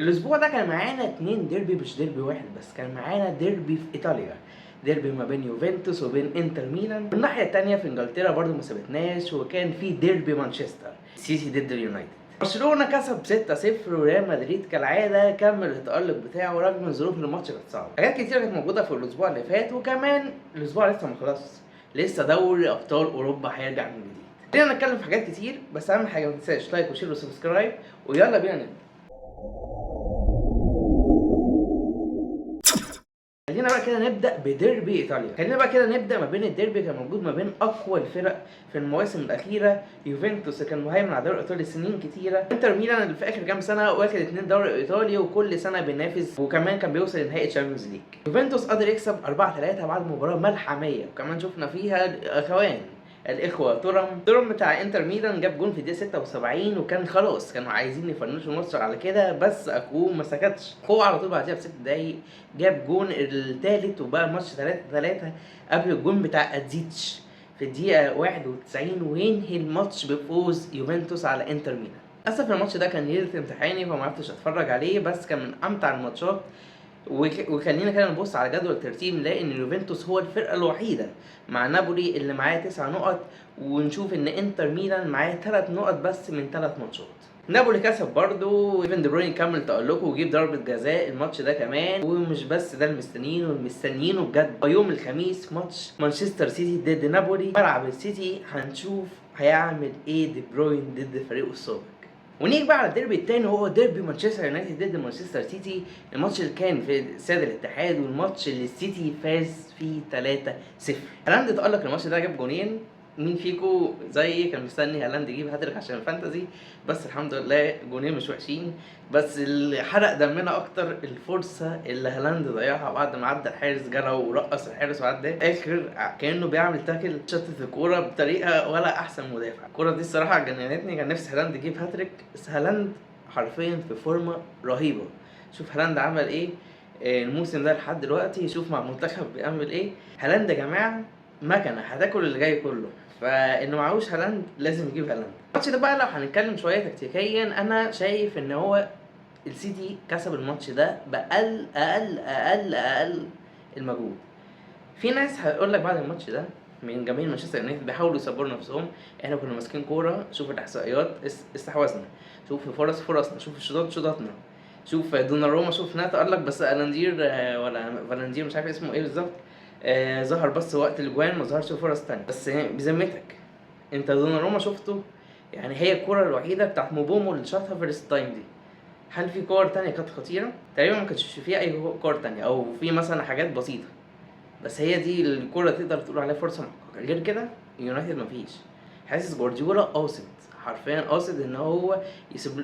الاسبوع ده كان معانا 2 ديربي، مش ديربي واحد بس، كان معانا ديربي في ايطاليا، ديربي ما بين يوفنتوس وبين انتر ميلان. والناحية الثانية في انجلترا برضو ما سابتناش، وكان في ديربي مانشستر سيتي ضد اليونايتد. برشلونة كسب 6-0، وريال مدريد كالعادة كمل التألق بتاعه رغم من ظروف الماتش كانت صعبة. حاجات كتيرة كانت موجودة في الأسبوع اللي فات، وكمان الأسبوع لسه ما خلصش، لسه دوري أبطال أوروبا هيرجع من جديد. خلينا نتكلم في حاجات كتير، بس أهم حاجة ما تنساش like و share و subscribe، ويلا بينا نبدأ. خلينا بقى كده نبدا بديربي ايطاليا. خلينا بقى كده نبدا ما بين الديربي كان موجود ما بين اقوى الفرق في المواسم الاخيرة، يوفنتوس كان مهيمن على الدوري الايطالي سنين كتيرة، انتر ميلان اللي في اخر كام سنة واخد 2 دوري ايطالي وكل سنة بينافس، وكمان كان بيوصل لنهائي Champions League. يوفنتوس قدر يكسب 4-3 بعد مباراة ملحميه، وكمان شفنا فيها الاخوان الاخوة تورم بتاع انتر ميلان جاب جون في الدقيقة 76، وكان خلاص كانوا عايزين يفنشوا الماتش على كده، بس اخوه ما سكتش، اخوه على طول بعديها ب6 دقايق جاب جون الثالث، وبقى الماتش 3-3 قبل الجون بتاع ادزيتش في الدقيقة 91، وينهي الماتش بفوز يوفنتوس على انتر ميلان. للاسف الماتش ده كان ليلة امتحاني فما عرفتش اتفرج عليه، بس كان من امتع الماتشات. وخلينا كده نبص على جدول الترتيب، نلاقي ان يوفنتوس هو الفرقة الوحيدة مع نابولي اللي معاه 9 نقط، ونشوف ان انتر ميلان معاه 3 نقط بس من 3 ماتشات. نابولي كسب برضه، ايفن دي بروين كمل تألقه وجيب ضربة جزاء الماتش ده كمان. ومش بس ده، المستنيين والمستنيينه بجد يوم الخميس ماتش مانشستر سيتي ضد نابولي، ملعب السيتي، هنشوف هيعمل ايه دي بروين ضد فريقه السابق. ونيجي بقى على الديربي التاني، وهو ديربي مانشستر يونايتد ضد مانشستر سيتي، الماتش اللي كان في استاد الاتحاد، والماتش اللي السيتي فاز فيه 3-0. هالاند اتألق الماتش ده، جاب جونين. مين فيكو زيي كان مستني هالاند يجيب هاتريك عشان ال fantasy؟ بس الحمد لله جونين مش وحشين. بس اللي حرق دمنا اكتر الفرصة اللي هالاند ضيعها بعد ما عدى الحارس، جرى ورقص الحارس وعدى اخر كانه بيعمل tackle، شتت الكورة بطريقة ولا احسن مدافع. الكورة دي الصراحة جننتني، كان نفسي هالاند يجيب هاتريك، بس هالاند حرفيا في فورمه رهيبة. شوف هالاند عمل ايه الموسم ده لحد دلوقتي، شوف مع المنتخب بيعمل ايه. هالاند يا جماعة مكنه هتاكل اللي جاي كله، فانه معهوش هالاند لازم يجيب هالاند. الماتش ده بقى لو هنتكلم شوية تكتيكيا، انا شايف ان هو السيتي كسب الماتش ده باقل اقل اقل اقل المجهود. في ناس هتقول لك بعد الماتش ده من جماهير مانشستر يونايتد بيحاولوا يصبروا نفسهم، احنا كنا ماسكين كورة، شوف الاحصائيات استحوذنا، شوف فرص فرصنا، شوف الشوطات شوطاتنا، شوف دوناروما شوف تألق، بس الاندير ولا فالندير مش عارف اسمه ايه بالظبط، ظهر بس وقت الجوان، ما ظهرش فرص تانية. بس بذمتك انت دوناروما شفته؟ يعني هي الكرة الوحيدة بتاعت موبومو اللي شاطها first time دي، هل في كور تانية كانت خطيرة؟ تقريبا ما كانش فيها أي كور تانية، أو في مثلا حاجات بسيطة، بس هي دي الكرة تقدر تقول عليها فرصة محققة. غير كده يونايتد مفيش. حاسس جوارديولا قاصد، حرفيا قاصد ان هو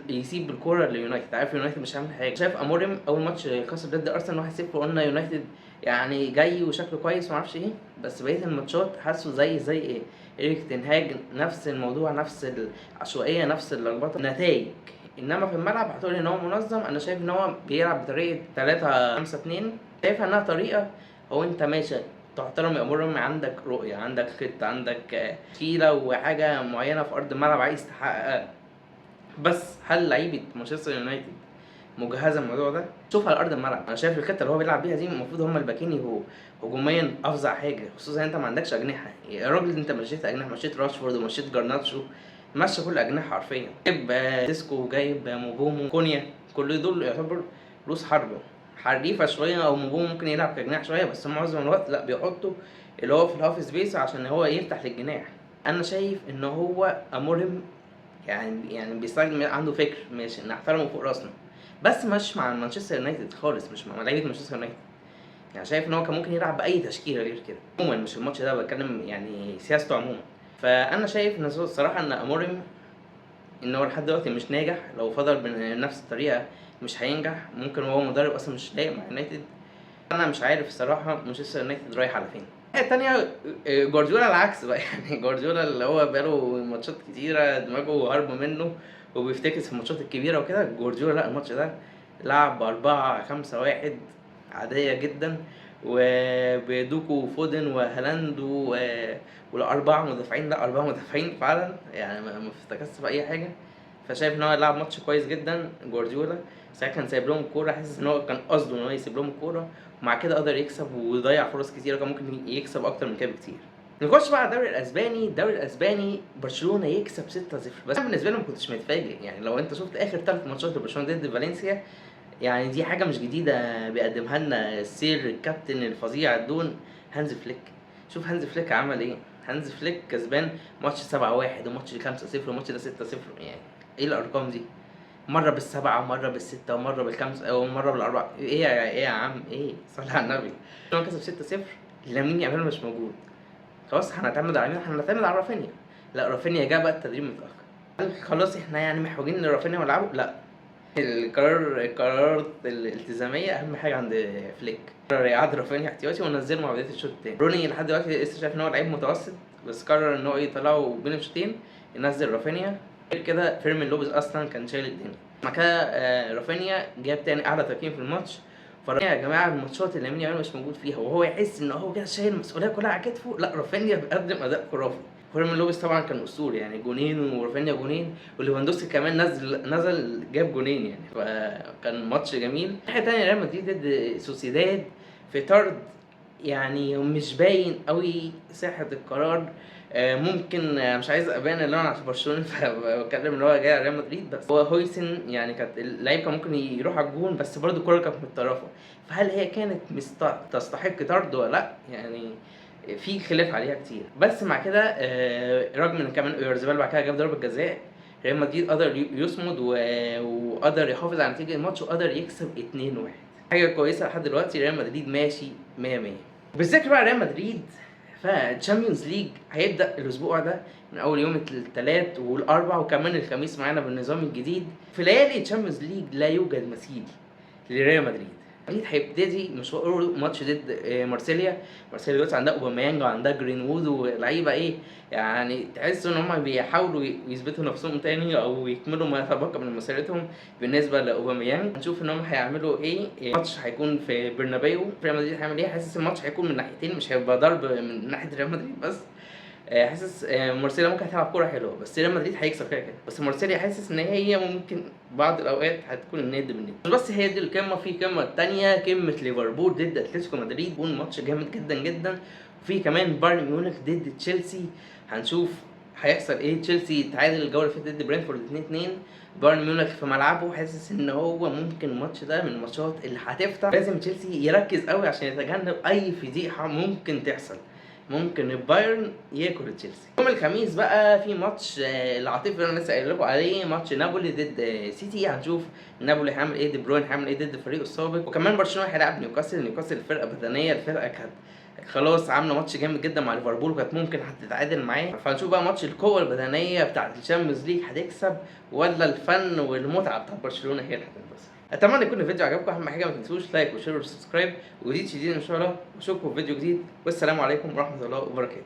يسيب الكورة ليونايتد، عارف يونايتد مش هيعمل حاجة. شايف اموريم اول ماتش خسر ضد ارسنال 1-0، وقلنا يونايتد يعني جاي وشكله كويس وما اعرفش ايه، بس بقية الماتشات حاسه زي ايه، اريك تنهاج نفس الموضوع، نفس العشوائية، نفس اللخبطة نتائج. انما في الملعب هتقول ان هو منظم. انا شايف ان هو بيلعب بطريقة 3-5-2، شايفها انها طريقه هو انت ماشي تحترم يا اموريم، عندك رؤية، عندك خطه، عندك تشكيله وحاجه معينة في ارض الملعب عايز تحققها. بس هل لعيبة مانشستر يونايتد مجهزة الموضوع ده؟ شوف على ارض الملعب، انا شايف الخطة اللي هو بيلعب بيها دي المفروض هم الباكين يبقوا هجوميا افظع حاجة، خصوصا انت ما عندكش اجنحة يا راجل. انت مشيت اجنحة، مشيت راشفورد ومشيت جارناتشو، مشى كل اجنحة حرفيا، جايب ديسكو وجايب موبومو كونيا، كل دول يعتبر رؤوس حربه حريفه شوية، او موبومو ممكن يلعب كجناح شوية، بس معظم الوقت لا بيحطه اللي هو في ال half space عشان هو يفتح للجناح. انا شايف ان هو اموريم يعني بيستخدم، عنده فكر ماشي نحترمه فوق راسنا، بس مش مع مانشستر يونايتد خالص، مش مع لعيبة مانشستر يونايتد. شايف ان هو كان ممكن يلعب باي تشكيله غير كده عموما، مش الماتش ده بتكلم يعني سياسته عموما. فانا شايف ان الصراحة ان اموريم ان هو لحد دلوقتي مش ناجح، لو فضل بنفس الطريقة مش هينجح، ممكن هو مدرب اصلا مش لايق مع يونايتد. انا مش عارف الصراحة مانشستر يونايتد رايح على فين. الناحية التانية جوارديولا العكس بقى، جوارديولا اللي هو بقاله ماتشات كتيرة دماغه هاربه منه وبيفتكس في الماتشات الكبيرة وكده. جوارديولا لا، الماتش ده لعب 4-5-1 عادية جدا، وبدوكو وفودن وهالاند والأربعة مدافعين، لا 4 مدافعين فعلا، ما افتكسش في أي حاجة. فشايف ان هو لعب ماتش كويس جدا جوارديولا. ساعتها كان سايب لهم الكوره، حاسس ان هو كان قصده ان هو يسيب لهم الكوره، ومع كده قدر يكسب ويضيع فرص كتيرة، كان ممكن يكسب اكتر من كده بكتير. نخش بقى على الدوري الاسباني. الدوري الاسباني برشلونة يكسب 6-0، بس انا بالنسبة لي ما كنتش متفاجئ. يعني لو انت شفت اخر 3 ماتشات لبرشلونة ضد فالنسيا، يعني دي حاجة مش جديدة بيقدمها لنا السير الكابتن الفظيع الدون هانز فليك. شوف هانز فليك عمل ايه. هانز فليك كسبان ماتش 7-1 وماتش 5-0 وماتش ده 6-0، يعني ايه الارقام دي؟ مرة بالسبعه ومرة بالسته ومرة بالخمسة ومرة بالاربعه، ايه يا عم ايه؟ صلي على النبي. هو كسب 6-0، لامين يامال مش موجود، خلاص هنعتمد على مين؟ هنعتمد على رافينيا. لا، رافينيا جه بقى التدريب متاخر. هل خلاص احنا يعني محوجين لرافينيا ونلعبه؟ لا، القرار، القرارات الالتزاميه اهم حاجة عند فليك. قرر يقعد رافينيا احتياطي ونزله مع بداية الشوط الثاني. روني لحد دلوقتي لسه شايف ان هو لعيب متوسط، بس قرر ان هو يطلعه بين الشوطين ينزل رافينيا. غير كده فيرمين لوبيز اصلا كان شايل الدنيا. مع كده رافينيا جاب تاني اعلى تقييم في الماتش. فرافينيا يا جماعة الماتشات اللي لامين يامال مش موجود فيها وهو يحس ان هو كده شايل المسؤولية كلها على كتفه، لا رافينيا بيقدم اداء خرافي. فيرمين لوبيز طبعا كان اسطوري، يعني جونين ورافينيا جونين وليفاندوسكي كمان نزل جاب جونين، يعني فكان ماتش جميل. ناحية تانية ريال مدريد ضد سوسيداد في طرد يعني مش باين قوي صحة القرار. ممكن مش عايز ابان ان انا عشان برشلونة فبتكلم ان هو جاي على ريال مدريد، بس هو هويسن يعني كانت اللعيب كان ممكن يروح على الجون، بس برده الكورة كانت متطرفة، فهل هي كانت تستحق طرد ولا لا؟ يعني في خلاف عليها كتير. بس مع كده رغم ان كمان اويارزابال بعد كده جاب ضربه جزاء، ريال مدريد قدر يصمد وقدر يحافظ على نتيجة الماتش وقدر يكسب 2-1. حاجة كويسة لحد دلوقتي، ريال مدريد ماشي 100 100. بالذكر بقى ريال مدريد، ف Champions League هيبدا الاسبوع ده من اول يوم الثلاث والاربع وكمان الخميس معانا بالنظام الجديد. في ليالي Champions League لا يوجد مثيل لريال مدريد. مدريد هيبتدي مشواره ماتش ضد مارسيليا. مارسيليا دلوقتي عندها اوباميانج وعندها جرينوود ولعيبة ايه يعني، تحس ان هم بيحاولوا يثبتوا نفسهم تاني او يكملوا ما تبقى من مسيرتهم. بالنسبة لاوباميانج هنشوف ان هم هيعملوا ايه. الماتش هيكون في برنابيو. ريال مدريد هيعمل ايه؟ حاسس الماتش هيكون من ناحيتين، مش هيبقى ضرب من ناحية ريال مدريد بس. حاسس مارسيليا ممكن هتلعب كورة حلوة، بس ريال مدريد هيكسب كده كده. بس مارسيليا حاسس ان هي ممكن بعض الاوقات هتكون الند بالند. مش بس هي دي القمه، في قمة تانية، قمة ليفربول ضد اتلتيكو مدريد، يكون ماتش جامد جدا جدا. وفي كمان بايرن ميونخ ضد تشيلسي، هنشوف هيحصل ايه. تشيلسي تعادل الجولة اللي فاتت ضد برينتفورد 2-2. بايرن ميونخ في ملعبه، حاسس ان هو ممكن الماتش ده من الماتشات اللي هتفتح. لازم تشيلسي يركز قوي عشان يتجنب اي فضيحة ممكن تحصل، ممكن البايرن ياكل تشيلسي. يوم الخميس بقى في ماتش العاطفي اللي انا لسه قايل لكم عليه، ماتش نابولي ضد سيتي. هنشوف نابولي هيعمل ايه، دي بروين هيعمل ايه ضد فريقه السابق. وكمان برشلونة هيلاعب نيوكاسل. نيوكاسل فرقه بدنية، الفرقة كانت خلاص عامله ماتش جامد جدا مع ليفربول وكانت ممكن هتتعادل معاه. فهنشوف بقى ماتش القوة البدنية بتاعت ال Champions League هتكسب ولا الفن والمتعة بتاعت برشلونة هي اللي هتنتصر. اتمنى يكون الفيديو عجبكم. اهم حاجة ما تنسوش like و share و subscribe وجديد شديد ان شاء الله، واشوفكم في فيديو جديد، والسلام عليكم ورحمة الله وبركاته.